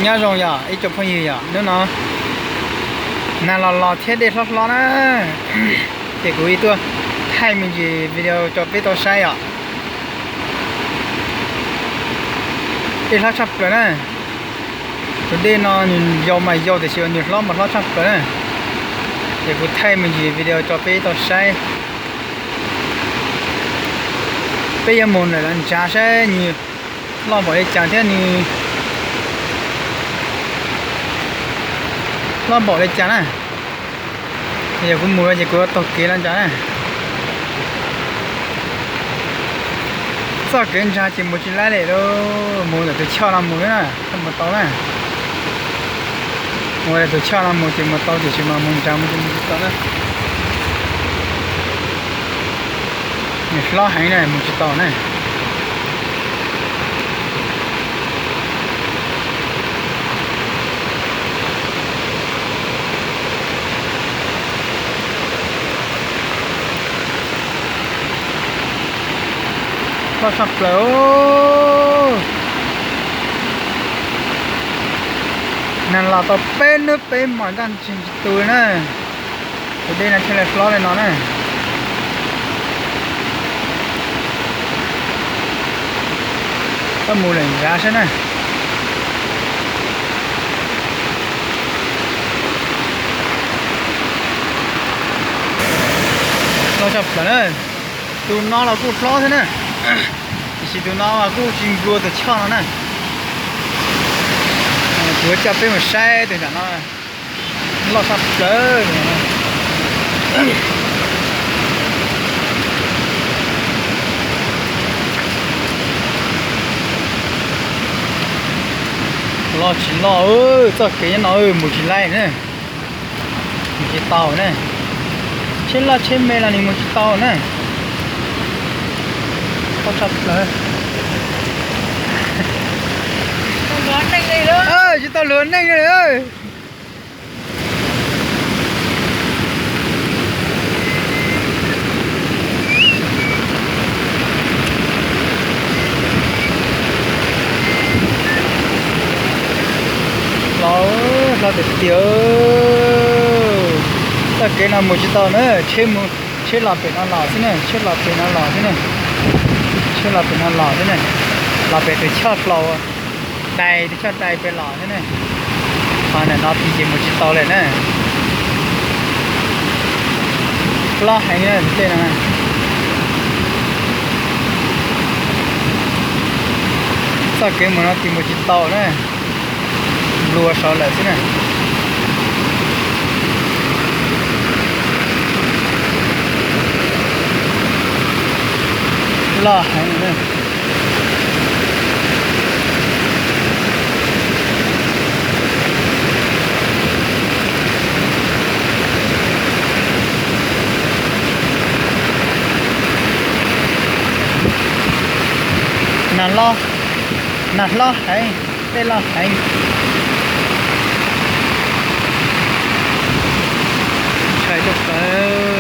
Nyob zoo yom ib tsoom phooj ywg yom, hnub no nag los los thiab dej hlob hlob na, ces kuv ib tuaj thaij me ntsis video tso peb tau saib yom. Dej hlob tshaj plaws na. Tus dej no nws yau mas yau tiam sis nws hlob mas hlob tshaj plaws na. Ces kuv thaij me ntsis video tso peb tau saib. Peb yuav mus lawm los ntsav saib nws loj npaum li cas thiab nws hlob npaum li cas na. Yog kuv mus no ces kuv yuav taug kev no ntag na. Txoj kev ntsa ces mus tsis laib li lauj, mus ntawm tus choj no mus na, thiaj mus tau na. Mus ntawm tus choj no mus ces mus tau, tiam sis mas mus ntsa mus ces mus tsis tau na. Nws hlob heev na, mus tsis tau na. Loj tshaj plaws. Nag los tau peb hnub peb hmos ncaj ntsig tsis tu na. Tus dej no thiaj li hlob li no na. Koj mus lawm ntsav saib na. Loj tshaj plaws na. Tus no los kuj hlob thiab na, tiam sis tus no mas kuj tsis nplua tus choj no na. Kuv coj peb mus saib tus nram no, loj tshaj plaws. Loj tsis loj, txoj kev nyob no mus tsis laib na. Mus tsis tau na. Tsheb loj tsheb me los nws mus tsis tau na. Tshaj plaws. Tsis tau luag neej li. Hlob, hlob tiag tiag. Txoj kev no mus tsis tau na, tsheb los pem no los xwb na, tsheb los pem no los xwb na. Tsheb los pem no los xwb na, los pem tus choj hlau, dais tus choj dais pem los xwb na. Ho ntawm no tis ces mus tsis tau lawm na. Hlob heev na tej no. Txoj kev mus no tis mus tsis tau na. Nplua saud lawm xwb na. Loj heev na. Nag hlob, nag hlob heev, tej loj heev. Ntshai tuaj plaws.